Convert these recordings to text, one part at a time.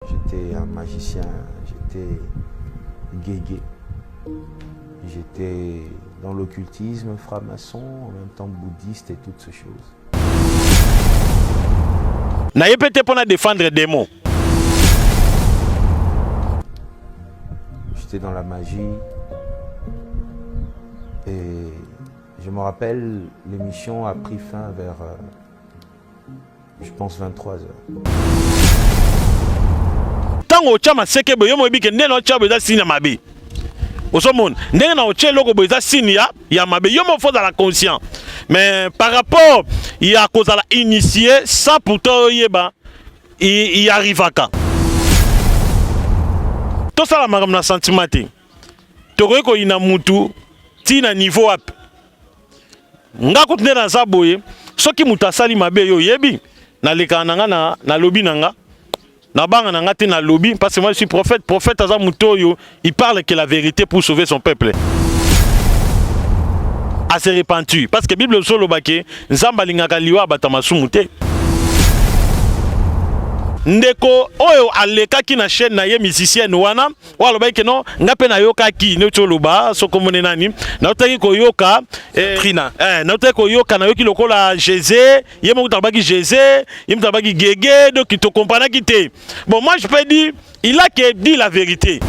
J'étais un magicien, j'étais guégué. J'étais dans l'occultisme, franc-maçon, en même temps bouddhiste et toutes ces choses. Naye pe te pona défendre démon. J'étais dans la magie et je me rappelle, l'émission a pris fin vers, je pense, 23 heures. Ntango otya maseke boye, yo moyebi ke nde na otya boye eza signe ya mabe. Ozomona ndenge na otya eloko boye eza signe ya mabe. Yo moko faut ozala conscient, mais par rapport ya kozala initié sans pourtant oyeba y arrivaka. Tosala makambo na sentiment te. Tokoki koyina mutu ti na niveau wapi? Nga kutu nde naza boye, soki mutu asali mabe, yo oyebi, nalekaka na nga, nalobi na nga, nabanga na nga te, nalobi, parce que moi je suis prophète. Prophète aza mutu oyo il parle que la vérité pour sauver son peuple. A se repentir, parce que Bible ozolobake Nzambe alingaka liwa bato ya masumu te. Ndeko oyo alekaki na chaîne na ye, musicienne wana oyo alobaki ke non, nga mpe nayokaki neti oloba soki omoni nani, nautaki koyoka. Trina. Nautaki koyoka, nayoki lokola Jésus ye moko alobaki, Jésus ye moto alobaki gege, donc tokomprenaki te. Bon, moi je peux dire, il a que dit la vérité.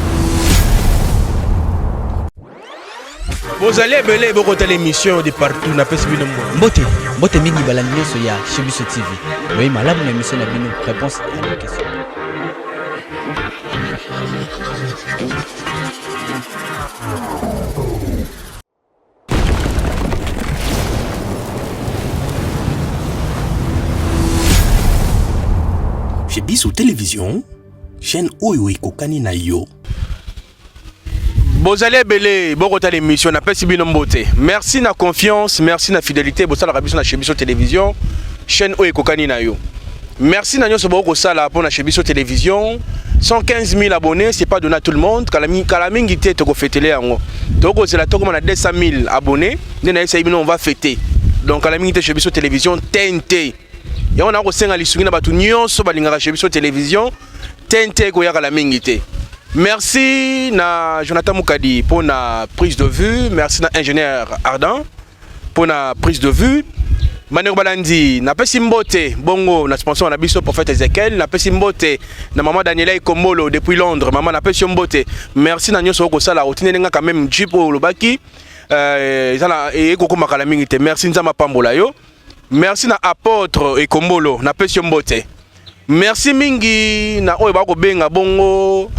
Bozali ebele bokotala émission de partout, napesi bino mbote. Mbote, mbote mingi balandi nyonso ya Chez Biso TV. Boye malamu na émission na bino Réponse à nos questions. Chez Biso Télévision, chaîne oyo ekokani na yo. Bozali ebele bokotala émission, napesi bino mbote. Merci na confiance, merci na fidélité bosalaka biso na Chez Biso Télévision, chaîne oyo ekokani na yo. Merci na nyonso bokosala mpona Chez Biso Télévision. 115 000 abonnés, c'est pas donné à tout le monde. Kala mingi te tokofetele yango, tokozela tokoma na 200 000 abonnés nde nayebisaki bino on va fêter. Donc kala mingi te, Chez Biso Télévision TNT yango nakosenga lisungi na bato nyonso balingaka Chez Biso Télévision. TNT ekoyaka mingi te. Merci na Jonathan Mukadi pour la prise de vue, merci na ingénieur Ardan pour la prise de vue. Bandeko balandi, napesi mbote bongo na sponsor na biso, prophète Ezekiel. Napesi mbote na mama Daniela Ekombolo depuis Londres. Mama, napesi yo mbote. Merci na nyonso okosala. Otindeli nga quand même jeep oyo olobaki eza na ekokoma kala mingi te. Merci, Nzambe apambola yo. Merci na apôtre Ekombolo, napesi yo mbote. Merci mingi na oyo bakobenga bongo,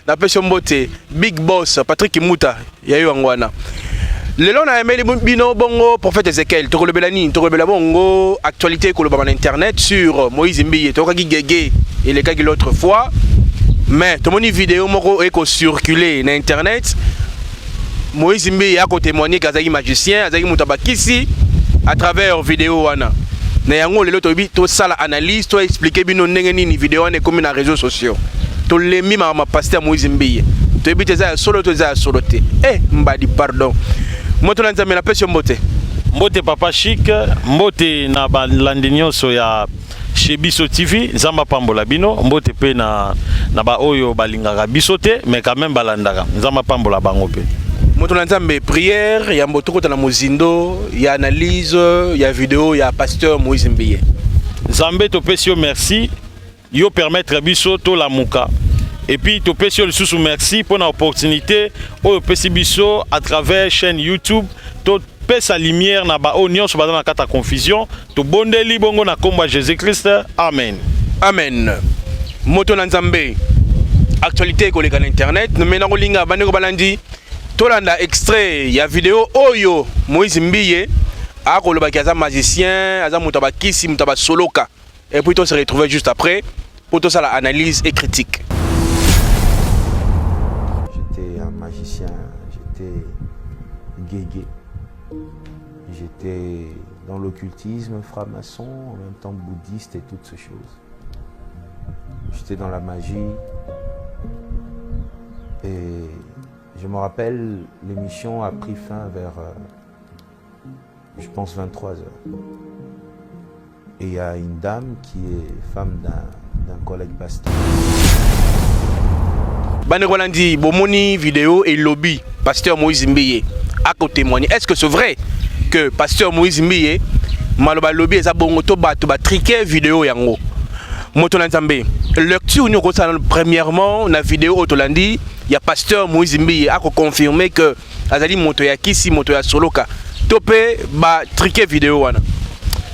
napesi yo mbote, big boss Patrick Muta ya yo. Yango wana lelo nayemeli bino bongo prophète Ezekiel. Tokolobela nini? Tokolobela bongo actualité ekolobama na internet sur Moïse Mbiye. Tokokaki gege elekaki l'autre fois, mais tomoni video moko ekocircule na internet. Moïse Mbiye akotémoigne ke azalaki magicien, azalaki moto ya bakisi à travers video wana. Na yango lelo toyebi tosala analyse, toexplike bino ndenge nini video wana ekomi na réseaux sociaux. Tolembi makambo pasteur Moïse Mbiye, toyebi te eza ya solo to eza ya solo te. E mbadi, pardon, moto na Nzambe, napesi yo mbote. Mbote papa Chic, mbote na balandi nyonso ya Chez Biso TV, Nzambe apambola bino. Mbote mpe na baoyo balingaka biso te, mais quand même balandaka. Nzambe apambola bango mpe. Moto na Nzambe, prière yambo tokota na mozindo ya analyse ya video ya pasteur Moïse Mbiye. Nzambe, topesi yo merci, yo permettre biso tolamuka. Et puis topesi yo lisusu merci mpo na opportunité oyo opesi biso à travers chaîne YouTube topesa lumière na baoyo nyonso baza na kati ya confusion. Tobondeli bongo na nkombo ya Jésus Christ, amen. Amen. Moto na Nzambe, actualité ekoleka na internet, me nakolinga bandeko balandi tolanda extrait ya video oyo Moïse Mbiye akolobaki aza magicien, aza moto ya bakisi, moto ya basoloka, et puis to se retrouver juste après pour tosala analyse et critique. J'étais un magicien, j'étais guégué. J'étais dans l'occultisme, franc-maçon, en même temps bouddhiste et toutes ces choses. J'étais dans la magie. Et je me rappelle, l'émission a pris fin vers, je pense, 23 heures. Et il y a une dame qui est femme d'un D'un collègue pasteur. Bandeko balandi, bomoni vidéo elobi pasteur Moïse Mbiye akotémoigner. Est ce que c'est vrai que pasteur Moïse Mbiye maloba lobi eza bongo to bato batriquer vidéo yango? Moto na Nzambe, lecture nini okosala premièrement na vidéo oyo tolandi ya pasteur Moïse Mbiye akoconfirmer que azali moto ya kisi, moto ya soloka, to mpe batriquer vidéo wana?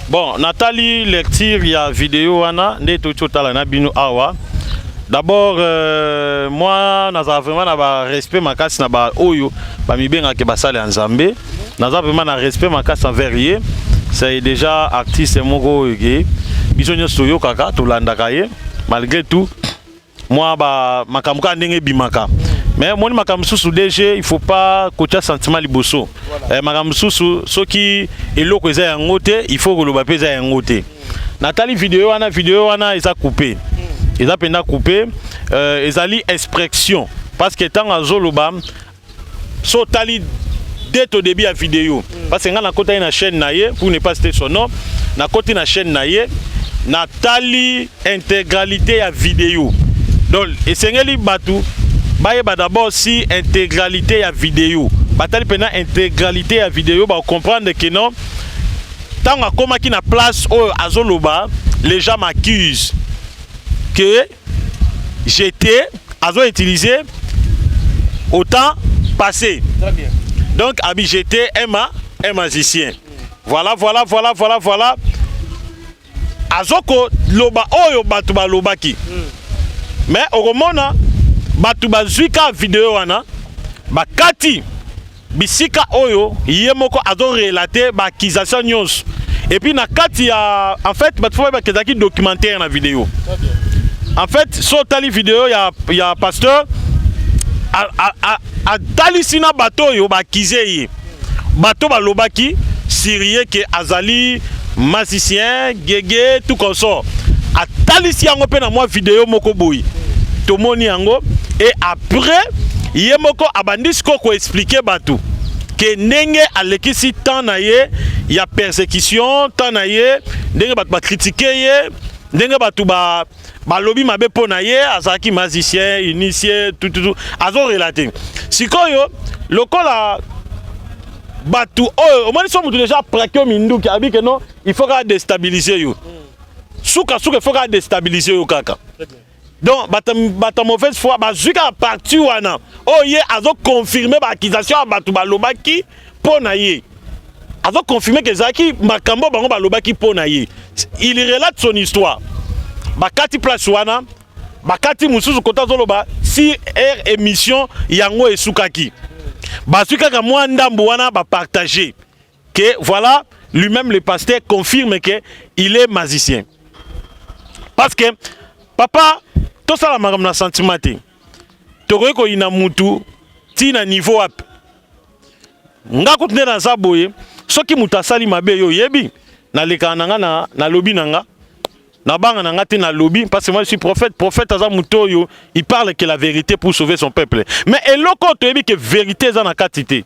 Bon, natali lecture ya vidéo wana nde touti otala na bino awa. D'abord, moi nazala vraiment na barespect makasi na baoyo bamibengaka basala ya Nzambe. Naza vraiment na respect makasi envers ye. C'est déjà artiste moko oyo ke biso nyonso toyokaka, tolandaka ye malgré tout mwa ba makambo kaka ndenge ebimaka. Mais omoni, makambo mosusu, DG, il faut pas kotia sentiment liboso. Makambo mosusu, soki eloko eza yango te, il faut koloba mpe eza yango te. Natali vidéo wana, vidéo wana eza coupé, eza mpenza coupé. Ezali expression, parce que ntango azoloba, so otali dès au début ya vidéo, parce que ngai nakotaki na chaîne na ye, pour ne pas citer son nom, nakoti na chaîne na ye, natali intégralité ya vidéo. Donc esengeli bato bayeba d'abord si intégralité ya vidéo, batali mpenza intégralité ya vidéo, bacomprendre que non, ntango akomaki na place oyo azoloba « les gens m'accusent que j'étais », azo utiliser au temps passé. Très bien. Donc abi « j'étais un magicien », voilà, voilà, voilà, voilà, voilà. Azokoloba oyo bato balobaki, mais okomona bato bazwi kaka vidéo wana, bakati bisika oyo ye moko azorelater baaccusation nyonso. Et puis na kati ya, en fait, bato fo bayebaka ezalaki documentaire na vidéo. En fait, so otali vidéo ya pasteur, atalisi na bato oyo baaccuser ye, bato balobaki sur ye ke azali magicien, gege, tout consort. Atalisi yango mpe na mwa vidéo moko boye, tomoni yango. Et après ye moko abandi sikoyo koexpliquer bato ke ndenge alekisi temps na ye ya persécution, temps na ye, ndenge bato bacritiquer ye, ndenge bato balobi mabe mpo na ye, azalaki magicien, initié, tututu. Azorelater sikoyo lokola bato oyo omoni, so motu déjà apraki yo minduki, abi ke non, il faut kaka déstabiliser yo, sukasuka il faut kaka déstabiliser yo kaka. Donc bato mauvaise foi bazwi kaka parti wana oyo ye azoconfirmer baaccusation ya bato balobaki mpo na ye, azoconfirmer ke ezalaki makambo bango balobaki mpo na ye. Il relate son histoire, bakati place wana, bakati mosusu kota azoloba si air émission yango esukaki. Bazwi kaka mwa ndambo wana, bapartager que voilà, lui-même le pasteur confirme que il est magicien. Parce que papa, tosala makambo na sentiment te. Tokoki koyina mutu ntina niveau wapi? Nga kutu nde naza boye, soki moto asali mabe, yo oyebi, nalekaka na nga na nalobi na nga, nabanga na nga te, nalobi, parce que moi je suis prophète. Prophète aza moto oyo il parle que la vérité pour sauver son peuple. Mais eloko oyo toyebi ke vérité eza na kati te,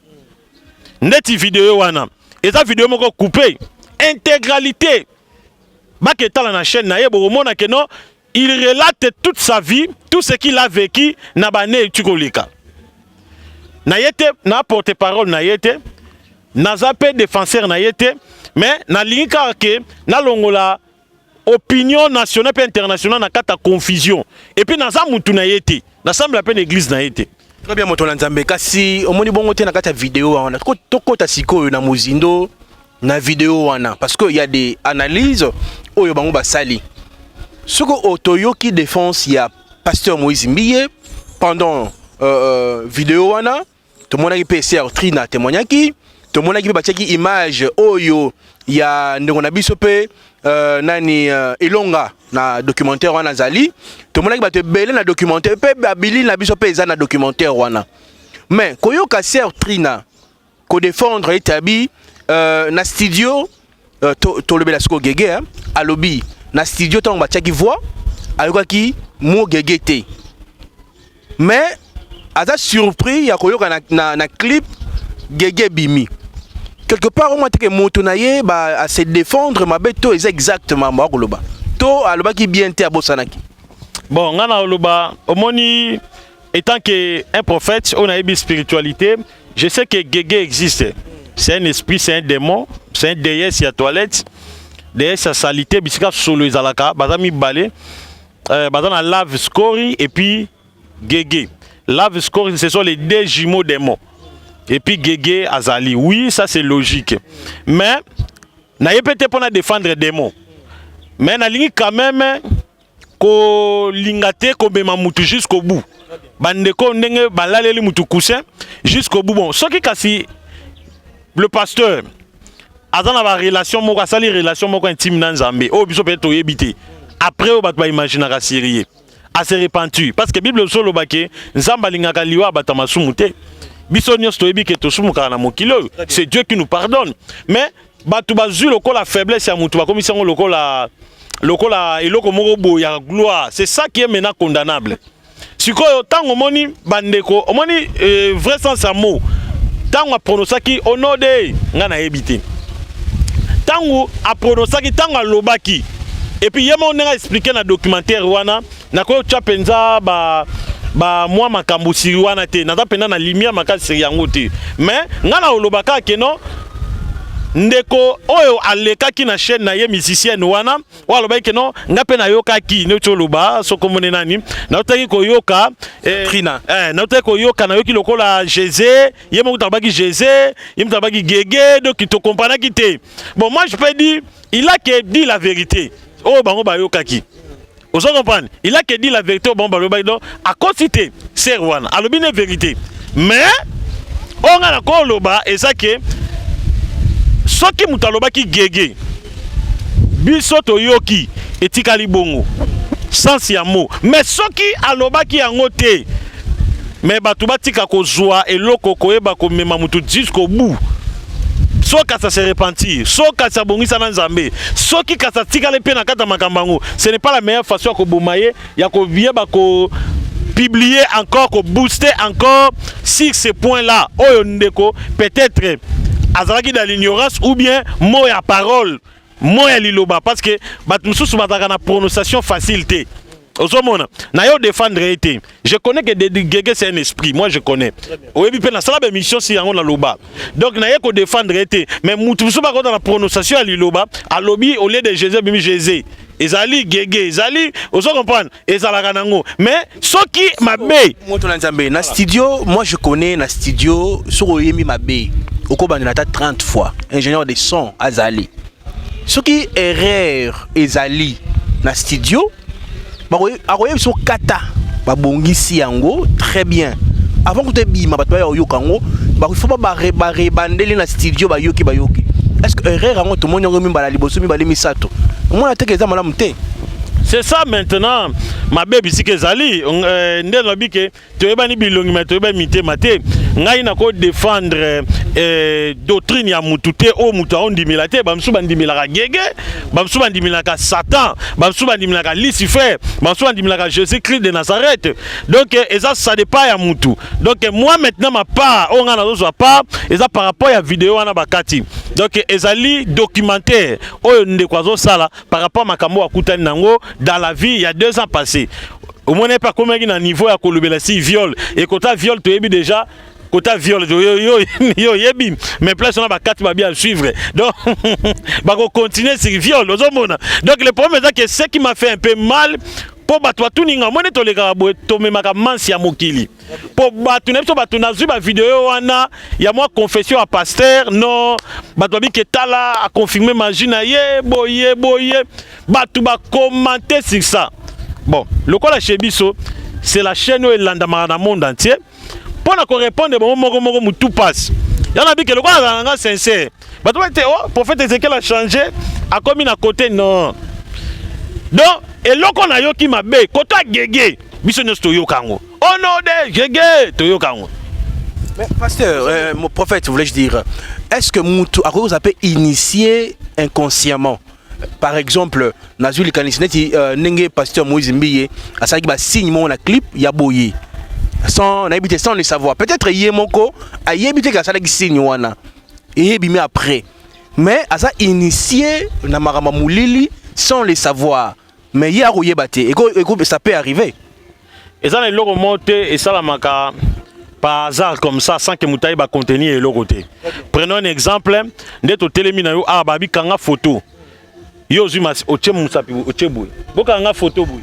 ndeti vidéo wana eza vidéo moko coupé. Intégralité baketala na chaîne na ye, bokomona ke non, il relate toute sa vie, tout ce qu'il a vécu na bane euti koleka. Na ye te na porte parole na ye te, naza mpe défenseur na ye te, mais nalingi kaka ke nalongola opinion nationale mpe internationale na kati ya confusion. Et puis naza mutu na ye te, nasambela mpe na église na ye te. Très bien, moto na Nzambe. Kasi omoni bongo te na kati ya vidéo wana, tokota sikoyo na mozindo na vidéo wana, parce que y a des analyses oyo bango basali. Soki toyoki défense ya pasteur Moïse Mbiye pendant vidéo wana, tomonaki mpe sœur Trina témoignaki, tomonaki mpe batiaki image oyo ya ndeko na biso mpe nani, Elonga na documentaire wana azali. Tomonaki bato ebele na documentaire mpe babili na biso mpe eza na documentaire wana. Mais koyoka sœur Trina kodéfendre ete abi na studio, tolobela sikoyo gege, hein, alobi na studio ntango batiaki voix, ayokaki mo gege te, mais aza surpris ya koyoka na clip gege ebimi quelque part. Omwa teke moto na ye ba ase défendre mabe to eza exactement akoloba to alobaki bien te, abosanaki. Bon, nga na oloba, omoni, étant que un prophète oyo nayebi spiritualité, je sais que gege existe. C'est un esprit, c'est un démon, c'est un déesse ya toilette, déesse ya salité, bisika solo ezalaka. Baza mibale, baza na lave scori et puis gege. Lave scori, ce sont les deux jumeaux démons, et puis gege azali. Oui, ça c'est logique, mais nayebi te mpona défendre démon, mais nalingi quand même kolinga te komema mutu jusqu'au bout. Bandeko, ndenge balaleli mutu coussin jusqu'au bout. Bon, soki kasi le pasteur aza na barelation moko, asali relation moko intime na Nzambe oyo biso peut-être toyebi te, après oyo bato baimaginaka sérieux, ase repentir, parce que Bible oso olobaki Nzambe alingaka liwa ya bato ya masumu te. Biso nyonso toyebi ke tosumukaka na mokili oyo, c'est Dieu qui nous pardonne, mais bato bazwi lokola faiblesse ya mutu, bakomisi yango lokola eloko moko boye ya gloire. C'est ça qui est maintenant condamnable. Sikoyo ntango omoni bandeko, omoni vrai sens ya mot, ntango aprononçaki onode, ngai nayebi te. Ntango aprononçaki, ntango alobaki, et puis ye moko ndenge aexpliquer na documentaire wana, nakoki otya mpenza ba mwa makambo siri wana te. Naza mpenza na lumière makasi siri yango te, mais ngai na oloba kaka ke non, ndeko oyo alekaki na chaîne na ye, musicienne wana oyo alobaki ke non, nga mpe nayokaki neti oloba soki omoni nani, nautaki koyoka Trina. Nautaki koyoka, nayoki lokola Jésus ye moko alobaki Jésus, ye moto alobaki gege, donc tokomprenaki te. Bon, moi je peux dire, il a que dit la vérité oyo bango bayokaki. Ozo comprendre? Il a que dit la vérité oyo bango balobaki, donc akoti te. Sœur wana alobi ne vérité, mais oyo ngai nakoloba eza ke soki moto alobaki gege, biso toyoki, etikali bongo sens ya mot. Mais soki alobaki yango te, mais bato batika kozwa eloko koyeba komema moto jusqu'au bout. Soki kasi ase repentir, soki kasi abongisa na Nzambe, soki kasi atikali mpe na kati ya makambo yango, ce n'est pas la meilleure façon ya koboma ye, ya koyeba ko publier encore, kobooster encore sur ce point là oyo ndeko peut-être azalaki dans l'ignorance ou bien mot ya parole, mot ya liloba, parce que bato mosusu bazalaka na prononciation facile te. Ozomona, na yo défendre ye te. Je connais que gege c'est un esprit, moi je connais, oyebi mpe nasala baémission si yango naloba. Donc naye kodéfendre ye te, mais mutu mosusu bakota na prononciation ya liloba, alobi au lieu de Jésus abimi Jésus, ezali gege, ezali, ozo comprendre, ezalaka nango. Mais soki mabe Moto na Nzambe, na studio, moi je connais, na studio soki oyembi mabe, okobandela ata 30 fois. Ingénieur de son azali, soki erreur ezali na studio, akoyebi biso kata, babongisi yango très bien avant kuta ebima. Bato baya koyoka yango, faut barebandeli na studio, bayoki bayoki. Est ce que erreur yango tomoni yango mibala liboso, mibale, misato, omona teke eza malamu te? C'est ça maintenant mabe bisika ezali. Nde nalobi ke toyebani bilongi me toyebani mitema te. Ngai nakodéfendre doctrine ya mutu te oyo mutu aondimela te. Bamosusu bandimelaka gege, bamosusu bandimelaka Satan, bamosusu bandimelaka Lucifer, bamosusu bandimelaka Jésus Christ de Nazareth. Donc eza, ça dépend ya mutu. Donc moi maintenant, ma part oyo ngai nazozwa part eza par rapport ya video wana bakati. Donc ezali documentaire oyo ndeko azosala par rapport makambo akutani nango dans la vie il y a 2 ans passé. Omoni mpe akomaki na niveau ya kolobela si viol ekota. Viol toyebi déjà, kota viol yo yo yebi, mais place wana bakati babi à suivre, donc bakocontinue sur viol. Ozomona, donc le problème eza que ce qui m'a fait un peu mal, mpo bato batuninga, omoni, tolekaka boye, tomemaka mansi ya mokili mpo bato na biso, bato nazwi bavideo wana ya mwa confession ya pasteur. Non, bato babiki tala, aconfirme magie na ye boye boye, bato bacommenter sur ça. Bon, lokola chez biso c'est la chaîne oyo elandamaka na monde entier, mpo na korépondre bango moko moko, mutu pasi ya na bike lokola azala nga sincère. Bato bate oh, prophète Ezekiel a changé, akomi na côté. Non, donc eloko nayoki mabe koto agege, biso nyonso toyoka yango, au nom de gege, toyoka yango. Mais pasteur, mon prophète, voulais-je dire, est-ce que mutu akoki kozala initié inconsciemment? Par exemple, nazwi likanisi neti ndenge pasteur Moïse Mbiye asalaki basigne moko na clip ya boye, sans nayebi te, sans le savoir peut-être, ye moko ayebi te ke asalaki signe wana, eyebimi après, mais aza initié na makambo ya molili sans le savoir. Mais ye akoyeba te. Ça peut arriver. Eza na eloko moko te esalamaka par hasard comme ça sans que moto ayeba contenir eloko te. Prenons un exemple: nde totelemi na yo awa, babi kanga photo. Yo ozwi otie mosapi, otie boye, bokanga photo boye,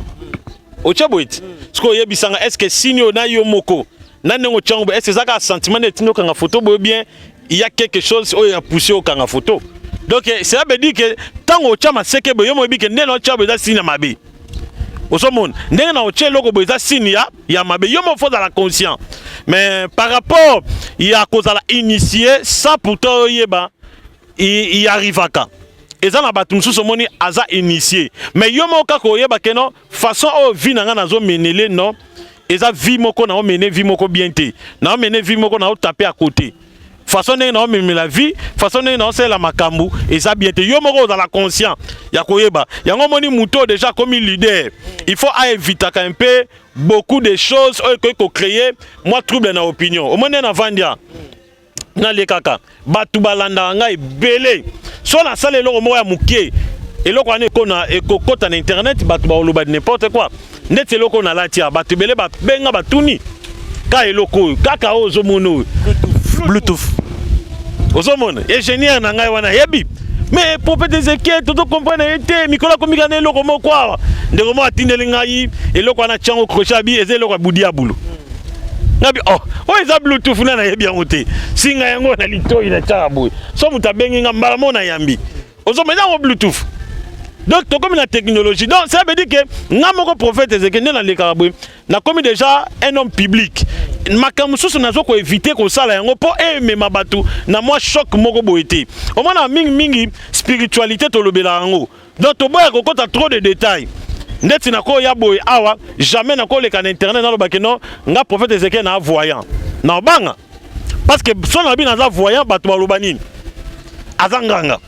otie boye ti soki oyebisanga, est ce que signe oyo na yo moko na ndenge otiango boye, est ce que eza kaka sentiment nde etindi okanga photo boye, bien il y a quelque chose oyo ya poussé okanga photo? Donc cela veut dire que ntango otya maseke boye, yo moyebi ke nde na otya boye eza signe ya mabe. Ozomona ndenge na otie eloko boye eza signe ya mabe. Yo moko faut ozala conscient. Mais par rapport ya kozala initié sans pourtant oyeba, y arrivaka. Eza na bato mosusu, omoni aza initié, mais yo moko kaka oyeba ke non, façon oyo vie na ngai nazomenele, non, eza vie moko naomene vie moko bien te, naomene vie moko naotape à côté. Façon ndenge naomemela vie, façon ndenge naosalela makambo eza bien te. Yo moko ozala conscient ya koyeba yango. Omoni moto oyo déjà akomi leader, il faut aevitaka un peu beaucoup de choses oyo ekoki kocréer mwa trouble na opinion. Omoni nde navandi ya nalie kaka, bato balandaka ngai ebele. So nasala eloko moko ya moke, eloko wana ekona ekokɔta na internet, bato bakoloba n'importe quoi. Ndeti eloko oyo nalati ya bato ebele babenga, batuni ka eloko oyo kaka oyo ozomona oyo. Bluetooth. Ozomona ingénieur na ngai wana yebi. Mais prophète Ezekiel, tozocomprendre ye te. Mikolo akomika na eloko moko awa, ndeko moko atindeli ngai eloko wana, tiango crochet, abi eza eloko ya budiabulu. Ngabi oh, oyo eza Bluetooth na nayebi yango te. Singa yango na litoi, na tiaka boye, so moto abengi nga, mbala moko nayambi. Ozomona, eza yango Bluetooth. Donc tokomi na technologie. Donc ça veut dire que nga moko prophète Ezekiel, nde nalekaka boye, nakomi déjà un homme public. Makambo mosusu nazo koevite kosala yango mpo emema bato na mwa choc moko boye te. Omona mingimingi spiritualité tolobelaka yango, donc toboya kokɔta trop de détails. Ndeti nakoya boye awa, jamais nakoleka na internet nalobaki non, nga prophète Ezekiel na voyant na obanga, parce que so nalobi naza voyant, bato baloba nini? Aza nganga.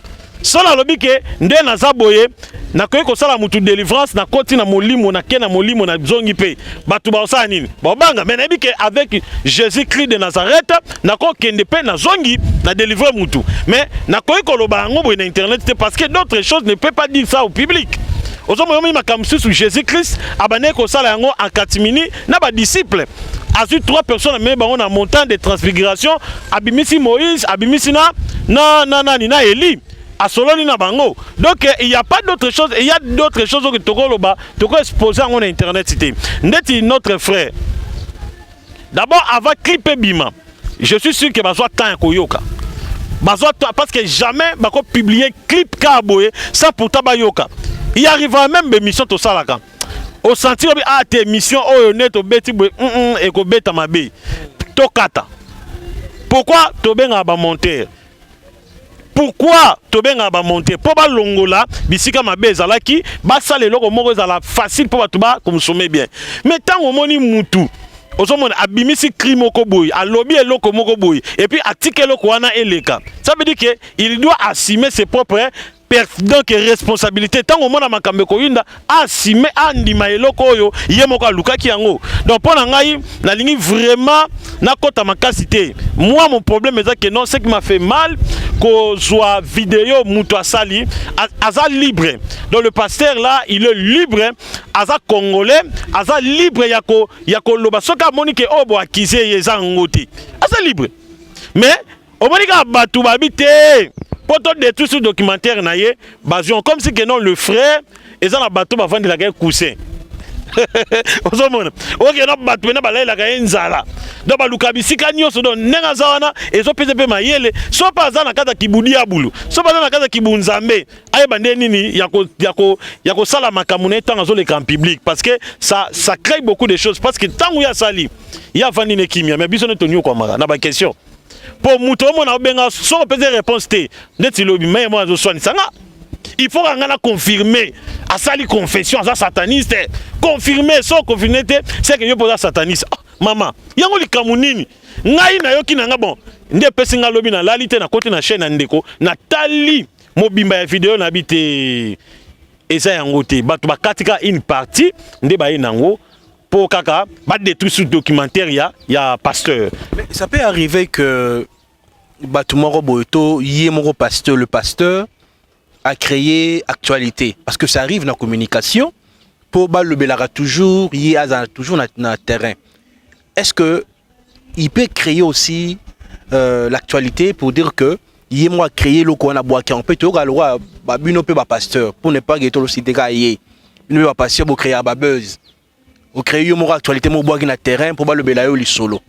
So nalobi ke nde naza boye, nakoki kosala mutu délivrance, nakoti na molimo, nake na molimo, nazongi mpe, bato bakosala nini? Babanga. Mais nayebi ke avec Jésus Christ de Nazareth, nakokende mpe nazongi na délivre mutu. Mais nakoki koloba yango boye na internet te, parce que d'autres choses ne peut pas dire ça au public. Ozomona omi makambo mosusu, Jésus Christ abandaki kosala yango en catimini na badisciple. Azwi trois personnes, amemi bango na montagne de transfiguration, abimisi Moïse, abimisi na nani, na Eli, asololi na bango. Donc il y a pas d'autre chose, il y a d'autres choses oyo tokoloba, tokoexpose yango na internet te. Ndeti notre frère, d'abord avant clip ebima, je suis sûr que bazwa temps ya koyoka, bazwa temps, parce que jamais bakopublier clip kaka boye sans pourtant bayoka. Il arrivera même bémission tosalaka, osentir obi ah te, émission oyo nde tobeti boye, ekobeta mabe, tokata. Pourquoi tobengaka bamonteur? Pourquoi tobengaka bamonteur? Mpo balongola bisika mabe ezalaki, basala eloko moko ezala facile mpo bato bakonsome bien. Mais ntango omoni mutu, ozomona abimisi cri moko boye, alobi eloko moko boye, et puis atika eloko wana eleka, ça veut dire que il doit assumer ses propres donc responsabilité. Ntango omona makambo ekoyinda, asime, andima eloko oyo ye moko alukaki yango. Donc mpo na ngai, nalingi vraiment nakɔta makasi te. Moi, mon problème eza que non, ce qui m'a fait mal, kozwa video moto asali, aza libre. Donc le pasteur là, il est libre, aza congolais, aza libre ya koloba. Soki amoni ke oyo boakize ye eza yango te, aza libre. Mais omoni kaka bato babi te mpo todétruire sur documentaire na ye, bazwi comme si que non, le frère eza na bato bavandelaka ye coussin. Ozomona okenda bato pena balayelaka ye nzala, donc baluka bisika nyonso. Donc ndenge aza wana, ezopesa mpe mayele. So mpe aza na kati ya kibudiabulu, so mpe aza na kati ya kibunzambe, ayeba nde nini ya kosala makambo na ye ntango azoleka en public, parce que ça crée beaucoup de choses. Parce que ntango ye asali, ye avandi ne kimia, mais biso nde tonyokwamaka na baquestion. Mpo moto omona obenga, soki opesi réponse te, ndeti lobi maye mo azoswanisa nga, il faut kanga na confirmer asali confession, aza sataniste. Confirmer, so confirmer te, c'est que yo mpo oza sataniste. Ah, mama, yango likambo nini? Ngai nayoki na nga bon, nde epesi nga lobi nalali te, nakoti na chaîne ya ndeko, natali mobimba ya video, nayebi te eza yango te. Bato bakati kaka une partie nde baye nango mpo kaka badétruire sur documentaire ya pasteur. Mais ça peut arriver que bato moko boye to ye moko pasteur, le pasteur a créé actualité, parce que ça arrive dans la communication. Mpo balobelaka toujours ye, azala toujours na terrain. Est-ce que il peut créer aussi l'actualité pour dire que ye moko acréer eloko wana, bwaki yango? Mpe toyoka lokwa babino mpe bapasteur, pour ne pas que tolosite kaka ye, bino mpe bapasteur bocréer babuzz, ocréer yo moko actualité moko, bwaki na terrain mpo balobela yo lisolo.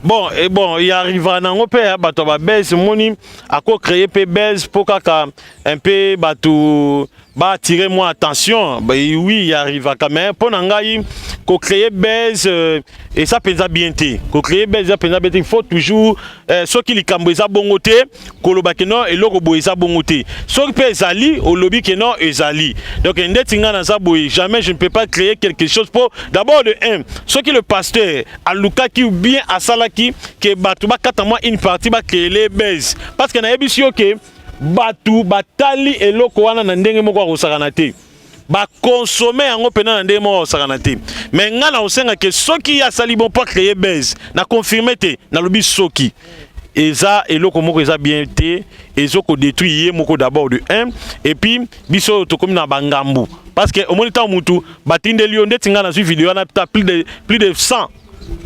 Bon, et bon, il arrivera nango mpe bato ya babuzz. Moni akocréer mpe buzz mpo kaka un peu bato baattirer mwa attention. Bah, oui, il arrivaka, mais mpo na ngai, kocréer buzz eza mpenza bien te. Kocréer buzz eza mpenza bien te. Il faut toujours soki likambo eza bongo te, koloba ke non, eloko boye eza bongo te. Soki mpe ezali, olobi ke non, ezali. Donc ndeti ngai naza boye, jamais je ne peux pas créer quelque chose. Mpo d'abord de un, soki le pasteur alukaki ou bien asalaki ke bato bakata mwa une partie, bacréer buzz, parce que nayebisi yo ke bato batali eloko wana na ndenge moko akosakana te, bakonsome yango mpena na ndenge moko akosakana te. Mais ngai na kosenga ke soki ye asali bon mpo acréer buzz, na confirme te, nalobi soki eza eloko moko eza bien te, ezokodétruire ye moko d'abord de 1, et puis biso oyo tokomi na bangambu, parce que omoni ntango mutu batindeli yo, ndeti ngai nazwi video wana ta plus de 100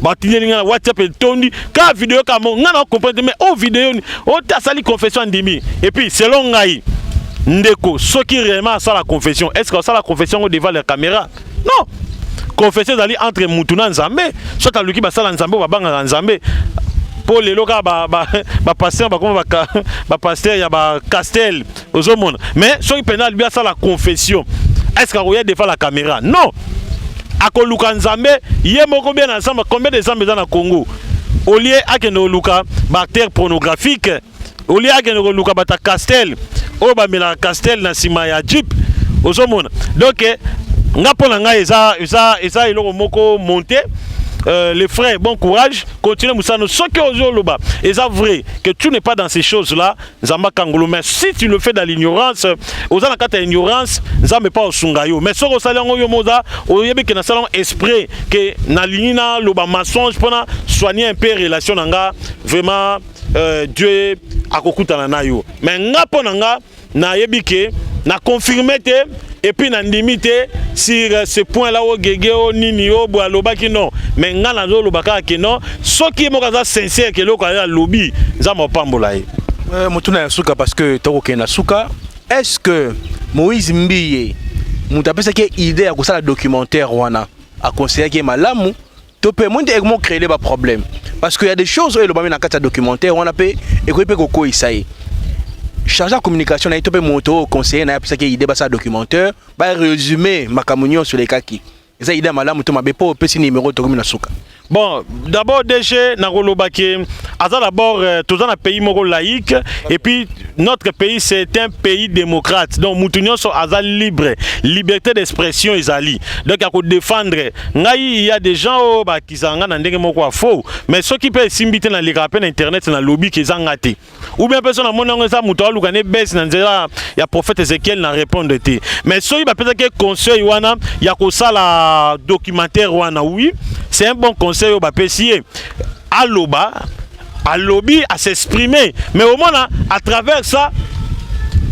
batindeli ngai na WhatsApp, etondi kaka video kaka mo. Ngai na comprendre te, mais oyo video ni oyo te, asali confession, andimi. Et puis selon ngai, ndeko, soki réellement asala confession, est ce que asala confession yango devant la caméra? Non, confession ezali entre mutu na Nzambe. Soki aluki basala Nzambe oyo babangaka Nzambe, mpo lelo kaka bapasteur bakoma bapasteur ya bacastel, ozomona. Mais soki mpenza alobi asala confession, est ce que akoya devant la caméra? Non, akoluka Nzambe ye moko bien na Nzambe. Combien de Nzambe eza na Congo? Au lieu akende koluka baacteur pornographique, au lieu akende koluka bato ya castel oyo bamelaka castel na nsima ya jeep, ozomona. Donc nga, mpo na ngai, eza eloko moko monté. Les frères, bon courage, continue mosala. Soki ozoloba eza vrai que tu n'es pas dans ces choses là, Nzambe akangolo. Mais si tu le fais dans l'ignorance, oza na kati ya ignorance, Nzambe mpa osunga yo. Mais soki osali yango yo mo, oza oyebi ke nasala yango esprit ke nalingi naloba mensonge mpona soigner un peu relation na nga, vraiment Dieu akokutana na yo. Mais nga, mpo na nga, nayebi ke na confirme te et puis nandimi te sur ce point là oyo gege o nini oyo boye alobaki, non. Mais nga nazoloba kaka ke non, soki ye moko aza sincère ke eloko aye alobi, Nzambe apambola ye. Motuna ya suka, parce que tokokende na suka: est ce que Moïse Mbiye, moto apesaki idée ya kosala documentaire wana, aconseillaki ye malamu to mpe mo nde ekomo créer baproblème? Parce que y a des choses oyo elobami na kati ya documentaire wana mpe ekoki mpe kokweyisa ye. Chargé ya communication na ye to mpe moto oyo conseiller na ye apesaki idée basala documentaire, barésume makambo nyonso elekaki, eza idée ya malamu to mabe? Mpo opesi numéro, tokomi na suka. Bon, d'abord DG, nakoloba ke aza d'abord toza na pays moko laïque et puis notre pays, c'est un pays démocrate. Donc mutu nyonso aza libre, liberté d'expression ezali. Donc ya kodéfendre ngai, il y a des gens oyo bakisaka nga na ndenge moko ya faux, mais soki mpe esimbi te, nalekaka mpe na internet, nalobi ke eza nga te, ou bien mpe so namoni yango eza moto aluka ne bese na nzela ya prophète Ezekiel, na répondre te. Mais soki bapesaki conseil wana ya kosala documentaire wana, oui, c'est un bon conseil oyo bapesi ye. Aloba, alobi, as'exprimer, mais omona à travers ça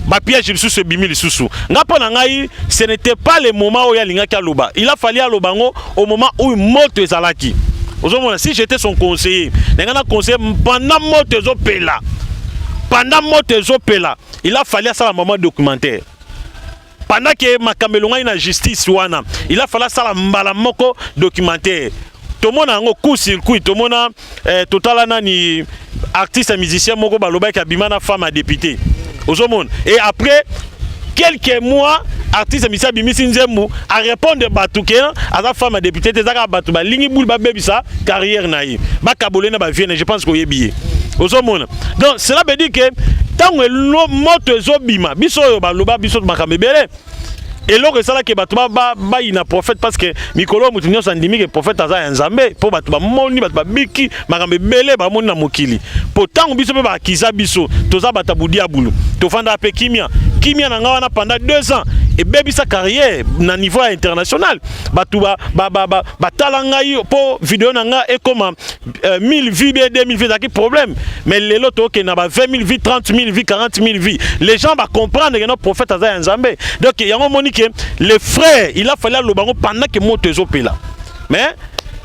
bapiège lisusu ebimi lisusu. Nga, mpo na ngai, ce n'était pas le moment oyo alingaki aloba. Il a fallu aloba yango au moment où moto ezalaki, ozomona. Si j'étais son conseiller, na ngai na conseiller pendant moto ezopela, pendant moto ezopela, il a fallu asala moment documentaire. Pendant ke makambo elongaki na justice wana, il a fallu asala mbala moko documentaire. Tomona yango coup circuit, tomona totala nani, artiste musicien moko balobaki abima na femme ya député, ozomona. Et après quelques mois, artiste musicien abimisi nzembo, arépondre bato ke aza femme ya député te. Eza kaka bato balingi buli babebisa carrière na ye, bakabole na bavie na. Je pense koyebi ye, ozomona. Donc cela veut dire que ntango moto ezobima, biso oyo baloba biso makambo ebele, eloko esalaki bato bayina prophète, parce que mikolo oyo moto nyonso andimi ke prophète aza ya Nzambe, mpo bato bamoni, bato babiki makambo ebele, bamoni na mokili. Mpo ntango biso mpe bakiza biso, toza bato ya budiabulu, tofandaka mpe kimia kimia na ngai wana pendant 2 ans, ebebisa carrière na niveau ya international. Bato batala ba ngai mpo video na ngai ekoma 1000 vues, bien 2000 vues, ezalaki problème. Mais lelo tokende na ba 20 000 vues, 30 000 vues, 40 000 vues. Les gens bacomprendre que no prophète aza ya Nzambe. Donc yango omoni ke le frère, il a fallu aloba yango pendant que moto ezopela. Mais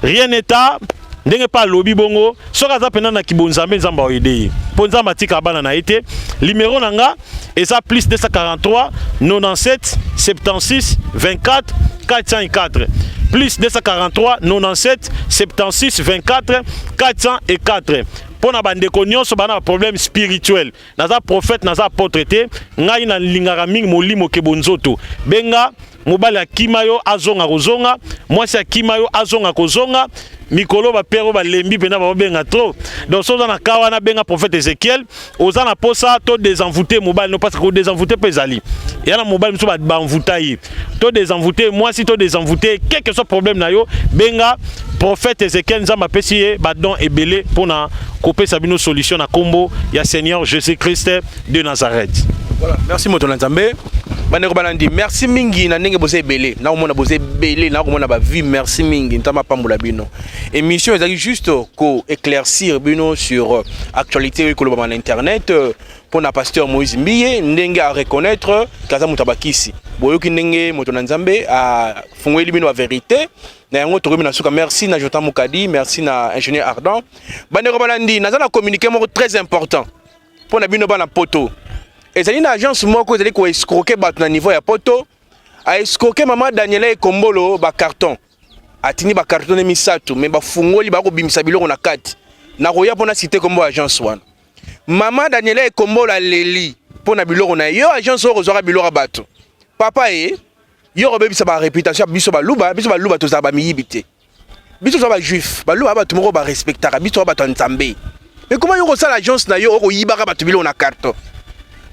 rien n'est tard. Ndenge mpe alobi bongo, soki aza mpenza na kibonzambe, Nzambe aoyede ye, mpo Nzambe atika bana na ye te. Numéro na nga eza plus 243 97 76 24 404, plus 243 97 76 24 404, mpo na bandeko nyonso bana baproblème spirituel. Naza prophète, naza apôtre te. Ngai nalingaka mingi molimo ke bonzoto. Benga mobali akima yo, azonga kozonga, mwasi akima yo, azonga kozonga. Mikolo bapere oyo balembi mpenza, baobenga trop. Donc so oza na ka wana, benga prophète Ézéchiel. Oza na posa to désenvoûter mobali no, parce que kodésenvoûter mpe ezali eya na mobali mosusu banvuta ye, to désenvoûter mwasi, to désenvoûter, quel que soit problème na yo, benga prophète Ézéchiel. Nzambe apesi ye badon ebele mpona kopesa bino solution na nkombo ya Seigneur Jésus Christ de Nazareth. Voilà, merci moto na Nzambe. Bandeko balandi, merci mingi na ndenge boza ebele. Nakomona boza ebele, nakomona bavues. Merci mingi, Nzambe apambola bino. Émission ezalaki juste ko éclaircir bino sur actualité oyo ekolobama na internet mpona pasteur Moïse Mbiye, ndenge areconnaître kaza moto abakisi. Boyoki ndenge moto na Nzambe afungweli bino bavérité na yango. Tokomi na suka. Merci na Jotan Mokadi, merci na ingénieur Ardent. Bandeko balandi, naza na communiqué moko très important mpo na bino bana Poto. Ezali na agence moko ezali koescroquer bato na niveau ya Poto. Aescroquer mama Daniela Ekombolo bacarton, atindi bacarton misato, me bafungoli, bakobimisa biloko na kati. Nakoya mpo na citer kombo ya agence wana. Mama Daniela Ekombolo aleli mpo na biloko na ye. Yo agence oyo kozwaka biloko ya bato, papa ye, yo kobebisa baréputation ya biso Baluba. Biso Baluba tozala bamiyibi te, biso toza bajuif. Baluba bato moko barespectaka biso, toza bato ya Nzambe. Mais comment yo kosala agence na yo, okoyibaka bato biloko na carton?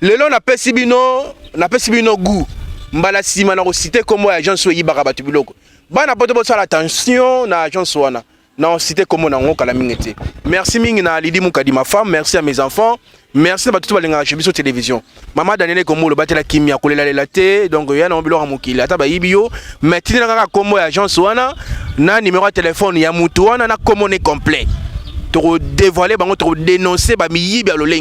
Lelo napesi bino goût. Mbala nsima na kociter kombo ya agence oyo eyibaka bato biloko. Bana Poto, bosala attention na agence wana, na citer kombo na yango kala mingi te. Merci mingi na Lidi Mukadi, ma femme. Merci à mes enfants, merci na bato to balingaka chez biso télévision. Mama Daniel Ekombolo, batela kimia, kolelalela te. Donc ya na biloko ya mokili, ata bayibi yo, mais tindela kaka kombo ya agence wana na numéro ya telefone ya mutu wana na kombo ne complet. Tokodévoile bango, tokodénonce bamiyibi ya lolenge.